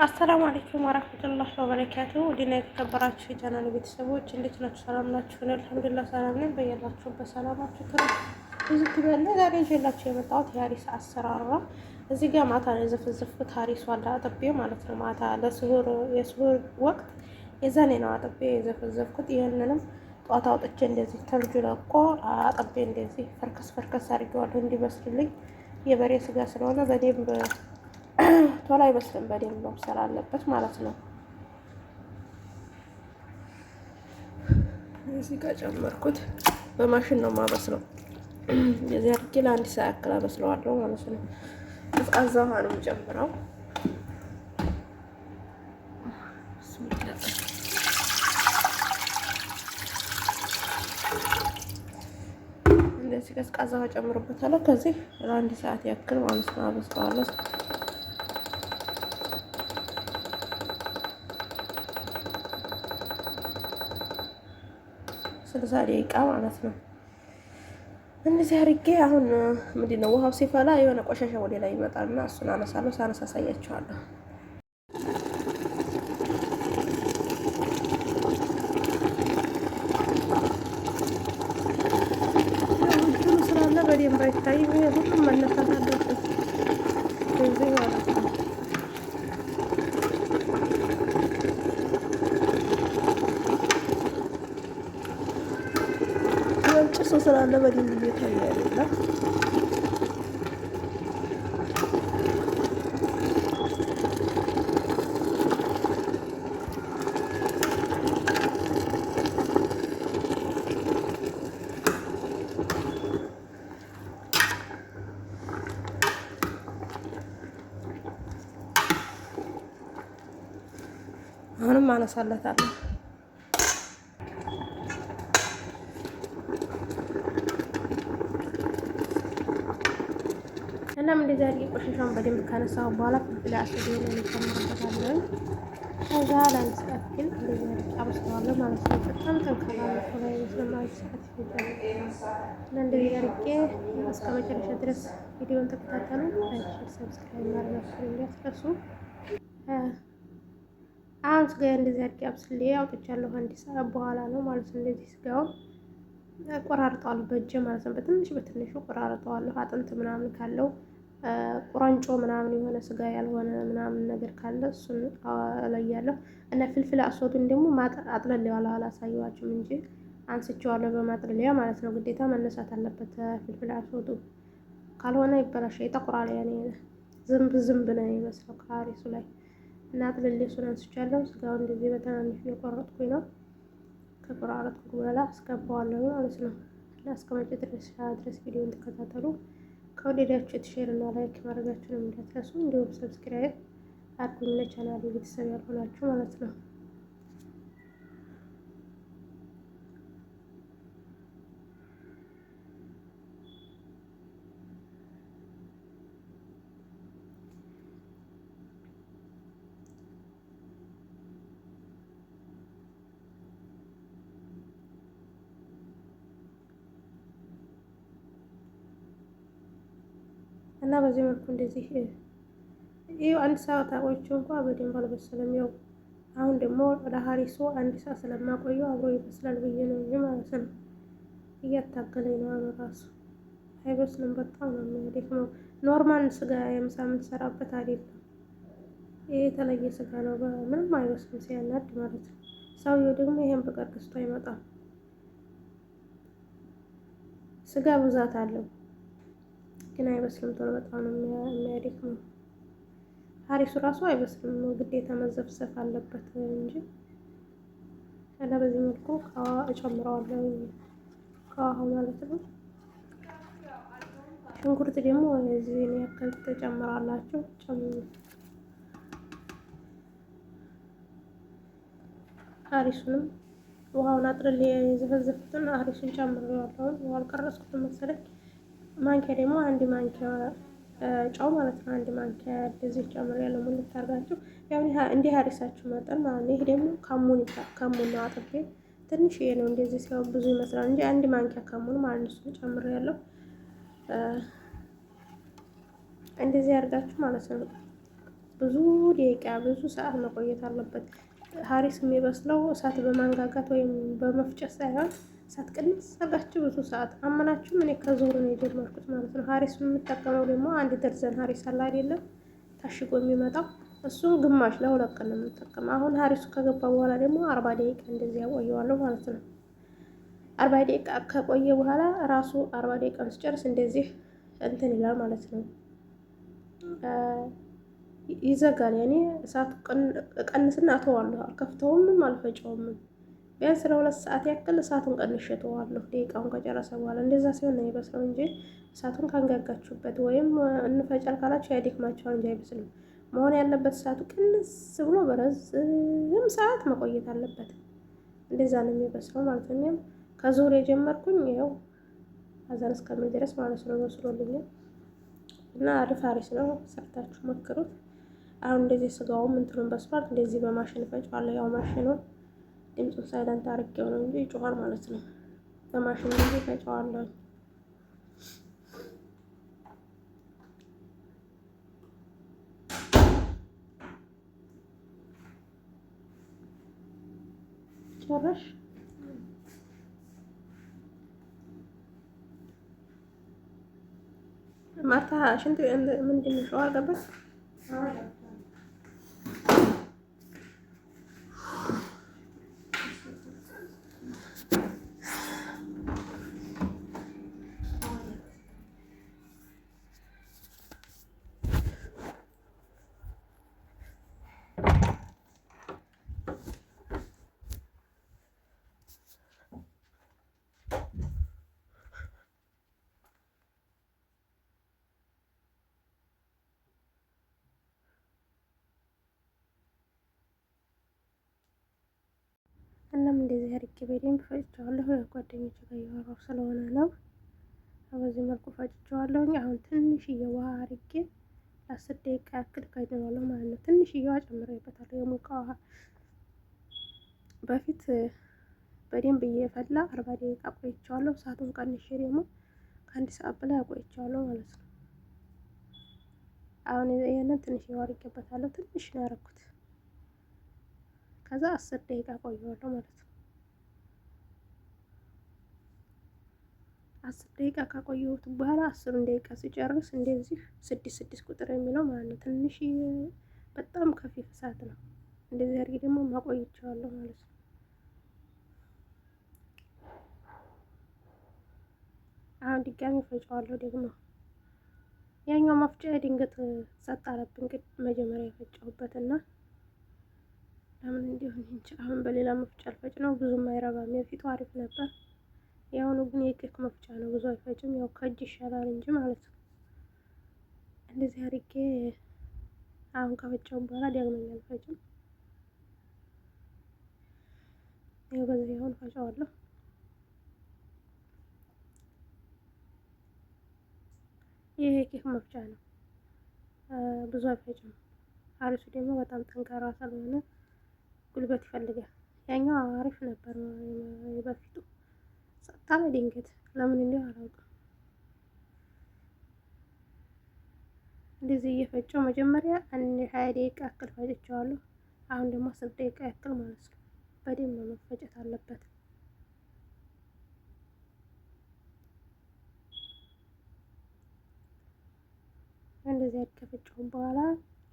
السلام عليكم ورحمة الله وبركاته። ውድና የተከበራችሁ የቻናል ቤተሰቦች እንዴት ናችሁ? ሰላም ናችሁ? እኔ الحمد لله ሰላም ነኝ። በያላችሁበት ሰላማችሁ ትረፍ ብዙ ትበል። ዛሬ ይዤላችሁ የመጣሁት የሀሪስ አሰራር ነው። እዚህ ጋር ማታ ነው የዘፈዘፍኩት። ሀሪሱ አለ አጥቤ ማለት ነው። ማታ ለስሁር የስሁር ወቅት የዛኔ ነው አጥቤ የዘፈዘፍኩት። ይህንንም ጧት አውጥቼ እንደዚህ ተልጁ ለቆ አጥቤ እንደዚህ ፈርከስ ፈርከስ አድርጌዋለሁ እንዲበስልልኝ። የበሬ ስጋ ስለሆነ በደንብ ቶሎ አይበስልም። በደንብ መብሰል አለበት ማለት ነው። እዚህ ጋር ጨመርኩት። በማሽን ነው የማበስለው። የዚህ አድርጌ ለአንድ ሰዓት ያክል አበስለዋለሁ ማለት ነው። ቀዝቃዛ ውሃ ነው የምጨምረው። እንደዚህ ቀዝቃዛ ውሃ ጨምርበታለሁ። ከዚህ ለአንድ ሰዓት ያክል ማለት ነው አበስለዋለሁ። 60 ደቂቃ ማለት ነው። እንደዚህ አድርጌ አሁን ምንድን ነው ውሃው ሲፈላ የሆነ ቆሻሻ ወደ ላይ ይመጣልና እሱን አነሳለሁ። ሳነሳ አሳያችኋለሁ። እንትኑ ስላለ በደንብ አይታይም። ይሄ ሁሉም መነሳት አለበት እዚህ ማለት ነው። ጭሱ ስላለ በደንብ እየታየ አይደለም። አሁንም አነሳለታለሁ። እናም እንደዚህ አድርጌ ቆሻሻውን በደንብ ካነሳሁ በኋላ فلفل أسود ጨምርበታለሁ። ከዛ ለአንድ ሰዓት ግን እንደዚህ አድርጌ አበስለዋለሁ ማለት ነው። በጣም ጠንካራ ነው፣ ቶሎ አይበስልም። አንድ ሰዓት ይፈጃል። እና እንደዚህ አድርጌ እስከ መጨረሻ ድረስ ቪዲዮን ተከታተሉ። like፣ share፣ subscribe ማድረጋችሁን እንዳትረሱ። አሁን ስጋ እንደዚህ አድርጌ አብስሌ አውጥቻለሁ። አንድ ሰዓት በኋላ ነው ማለት ነው። እንደዚህ ስጋውን ቆራርጠዋለሁ በእጄ ማለት ነው። በትንሽ በትንሹ ቆራርጠዋለሁ። አጥንት ምናምን ካለው ቁራንጮ ምናምን የሆነ ስጋ ያልሆነ ምናምን ነገር ካለ እሱን እለያለሁ። እና فلفل أسود ኡን ደግሞ አጥለሌዋለሁ። አላሳየኋችሁም እንጂ አንስቼዋለሁ በማጥለሊያ ማለት ነው። ግዴታ መነሳት አለበት فلفل أسود ኡ፣ ካልሆነ ይበላሻል፣ ይጠቁራል። ያኔ ዝንብ ዝንብ ነው የሚመስለው ከሀሪሱ ላይ እና አጥልሌ እሱን አንስቻለሁ። ስጋውን እንደዚህ በትናንሹ እየቆረጥኩኝ ነው። ከቆራረጥኩ በኋላ አስገባዋለሁ ማለት ነው። እና እስከ መጨረሻ ድረስ ቪዲዮን ተከታተሉ። ከወደዳችሁት share እና like ማድረጋችሁንም እንዳትረሱ፣ እንዲሁም subscribe አድርጉኝ ለቻናሉ ቤተሰብ ያልሆናችሁ ማለት ነው። እና በዚህ መልኩ እንደዚህ ይኸው አንድ ሰዓት አቆይቼው እንኳ በደንብ አልበሰለም። ያው አሁን ደግሞ ለሀሪሱ አንድ ሰዓት ስለማቆየው አብሮ ይበስላል ብዬ ነው እንጂ ማለት ነው። እያታገለኝ ነው አሁን ራሱ አይበስልም። በጣም ነው የሚያደክመው። normal ስጋ የምሳ የምንሰራበት አይደለም። ይሄ የተለየ ስጋ ነው። ምንም አይበስልም ሲያናድ ማለት ነው። ሰውየው ደግሞ ይሄን በቀር ገዝቶ አይመጣም። ስጋ ብዛት አለው ግን አይበስልም ቶሎ። በጣም ነው የሚያደክመው። ሀሪሱ ራሱ አይበስልም፣ ግዴታ መዘፍዘፍ አለበት እንጂ እና በዚህ መልኩ እጨምረዋለሁ ከውሃው ማለት ነው። ሽንኩርት ደግሞ እዚህን ያክል ትጨምራላችሁ። ሀሪሱንም ውሃውን አጥልሌ የዘፈዘፍኩትን ሀሪሱን ጨምሬዋለሁ። ውሃ አልቀረጽኩትም መሰለኝ። ማንኪያ ደግሞ አንድ ማንኪያ ጨው ማለት ነው። አንድ ማንኪያ እንደዚህ ጨምሬያለሁ። ሙልት አድርጋችሁ ያው እንዲህ ሀሪሳችሁ መጠን ማለት ነው። ይሄ ደግሞ ካሙን ይባላል። ካሙን ነው አጥቤ ትንሽዬ ነው። እንደዚህ ሲሆን ብዙ ይመስላል እንጂ አንድ ማንኪያ ካሙን ማለት ነው። እሱን ጨምሬያለሁ። እንደዚህ አድርጋችሁ ማለት ነው። ብዙ ደቂቃ ብዙ ሰዓት መቆየት አለበት። ሀሪስ የሚበስለው እሳት በማንጋጋት ወይም በመፍጨት ሳይሆን እሳት ቅንስ አድርጋችሁ ብዙ ሰዓት አመናችሁ። እኔ ከዙር ነው የጀመርኩት ማለት ነው። ሀሪስ የምጠቀመው ደግሞ አንድ ደርዘን ሀሪስ አለ አይደለም ታሽጎ የሚመጣው እሱን ግማሽ ለሁለት ቀን ነው የምጠቀመው። አሁን ሀሪሱ ከገባ በኋላ ደግሞ 40 ደቂቃ እንደዚህ ያቆየዋለሁ ማለት ነው። 40 ደቂቃ ከቆየ በኋላ ራሱ 40 ደቂቃ ሲጨርስ እንደዚህ እንትን ይላል ማለት ነው፣ ይዘጋል። ያኔ እሳቱ ቀንስና እተዋለሁ፣ አልከፍተውምም አልፈጨውምም። ቢያንስ ለ2 ሰዓት ያክል እሳቱን ቀንሼ እተዋለሁ፣ ደቂቃውን ከጨረሰ በኋላ። እንደዛ ሲሆን ነው የሚበስለው እንጂ እሳቱን ካንጋጋችሁበት ወይም እንፈጫል ካላችሁ ያደክማችኋል እንጂ አይበስልም። መሆን ያለበት እሳቱ ቅንስ ብሎ በረዝም ሰዓት መቆየት አለበት። እንደዛ ነው የሚበስለው ማለት ነው። እኔም ከዙር የጀመርኩኝ ይኸው አዛን እስከሚል ድረስ ማለት ነው በስሎልኛል። እና አሪፍ አሪፍ ነው፣ ሰርታችሁ ሞክሩት። አሁን እንደዚህ ስጋውም እንትኑን በስሏል። እንደዚህ በማሽን ፈጫዋለሁ። ያው ማሽኑን ድምፁን silent አድርጌው ነው እንጂ ይጮኋል ማለት ነው። በማሽን እንደዚህ ፈጫዋለሁ። ጨረሽ? ማርታ ሽንት ምንድን ነው ሸዋር ገባች? እናም እንደዚህ አድርጌ በደንብ ፈጭቼዋለሁ። ጓደኞቼ ጋር እያወራሁ ስለሆነ ነው። በዚህ መልኩ ፈጭቼዋለሁ። አሁን ትንሽዬ ውሃ አድርጌ ለ10 ደቂቃ ያክል ከድነዋለሁ ማለት ነው። ትንሽዬ ውሃ ጨምሬበታለሁ፣ የሞቀ ውሃ። በፊት በደንብ እየፈላ 40 ደቂቃ ቆይቼዋለሁ። እሳቱን ቀንሼ ደግሞ ከአንድ ሰዓት በላይ አቆይቼዋለሁ ማለት ነው። አሁን ይሄንን ትንሽ ውሃ አድርጌበታለሁ። ትንሽ ነው ያደረኩት። ከዛ 10 ደቂቃ ቆየዋለሁ ማለት ነው። 10 ደቂቃ ካቆየሁት በኋላ 10ሩን ደቂቃ ሲጨርስ እንደዚህ ስድስት ስድስት ቁጥር የሚለው ማለት ነው። ትንሽ በጣም ከፊፍ እሳት ነው። እንደዚህ አድርጌ ደግሞ ማቆይቸዋለሁ ማለት ነው። አሁን ድጋሚ ፈጨዋለሁ ደግሞ። ያኛው መፍጫ ድንገት ጸጥ አለብኝ። መጀመሪያ የፈጨሁበት እና ለምን እንዲሆን እንጂ አሁን በሌላ መፍጫ አልፈጭ ነው፣ ብዙም አይረባም። የፊቱ አሪፍ ነበር። የአሁኑ ግን የኬክ መፍጫ ነው፣ ብዙ አይፈጭም። ያው ከእጅ ይሻላል እንጂ ማለት ነው። እንደዚህ አድርጌ አሁን ከፈጨው በኋላ ዳግመኛ አልፈጭም። ያው በዚህ አሁን ፈጨዋለሁ። ይህ የኬክ መፍጫ ነው፣ ብዙ አይፈጭም። አሪሱ ደግሞ በጣም ጠንካራ ስለሆነ ጉልበት ይፈልጋል። ያኛው አሪፍ ነበር በፊቱ፣ ጸጥ አለ ድንገት፣ ለምን እንዲሁ አላውቅም። እንደዚህ እየፈጨው መጀመሪያ አንድ 20 ደቂቃ ያክል ፈጭቼዋለሁ። አሁን ደግሞ 10 ደቂቃ ያክል ማለት ነው። በደንብ መፈጨት አለበት። እንደዚህ ከፈጨሁ በኋላ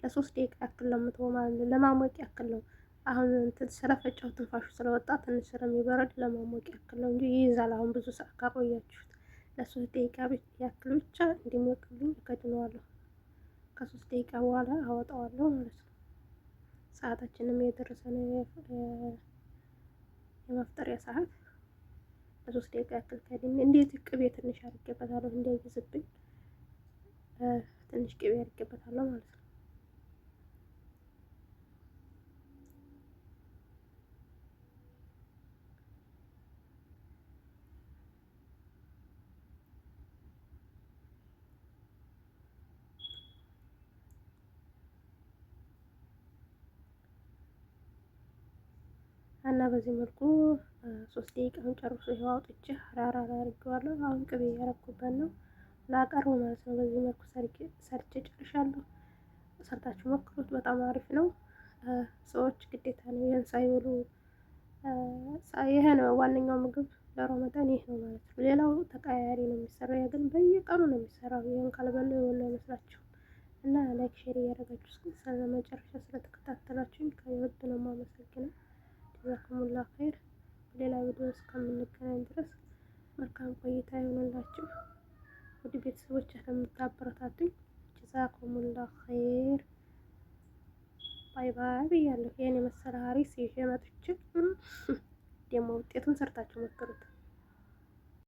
ለ3 ደቂቃ ያክል ለምትሆን ማለት ነው። ለማሞቅ ያክል ነው። አሁን እንትን ስለፈጨው ትንፋሹ ስለወጣ ትንሽ ስለሚበረድ ለማሞቅ ያክል ነው እንጂ ይይዛል። አሁን ብዙ ሰዓት ካቆያችሁት ለ3 ደቂቃ ያክል ብቻ እንዲሞቅልኝ እከድነዋለሁ። ከ3 ደቂቃ በኋላ አወጣዋለሁ ማለት ነው። ሰዓታችንም የደረሰ ነው፣ የመፍጠሪያ ሰዓት። ለ3 ደቂቃ ያክል ከድኜ እንዴት ቅቤ ትንሽ አድርጌበታለሁ እንዳይዝብኝ ትንሽ ቅቤ አድርጌበታለሁ ማለት ነው። እና በዚህ መልኩ 3 ደቂቃውን ጨርሶ ይኸው አውጥቼ ራራ አድርጌዋለሁ። አሁን ቅቤ እያረኩበት ነው ላቀርብ ማለት ነው። በዚህ መልኩ ሰርቼ ጨርሻለሁ። ሰርታችሁ ሞክሩት። በጣም አሪፍ ነው። ሰዎች ግዴታ ነው ይህን ሳይበሉ፣ ይሄ ነው ዋነኛው ምግብ ለረመዳን ይህ ነው ማለት ነው። ሌላው ተቀያያሪ ነው የሚሰራው፣ ያ ግን በየቀኑ ነው የሚሰራው። ይህን ካልበሉ የበሉ አይመስላችሁም። እና like share እያደረጋችሁ ስለመጨረሻ ስለተከታተላችሁኝ ከልብ ነው የማመሰግነው። جزاكم الله خير። በሌላ ቪዲዮ እስከምንገናኝ ድረስ መልካም ቆይታ ይሆንላችሁ። ውድ ቤተሰቦች ለምታበረታቱኝ جزاكم الله خير። Bye bye ብያለሁ። ይህን የመሰለ ሀሪስ ይዤ መጥቼ ደግሞ ውጤቱን ሰርታችሁ ሞክሩት።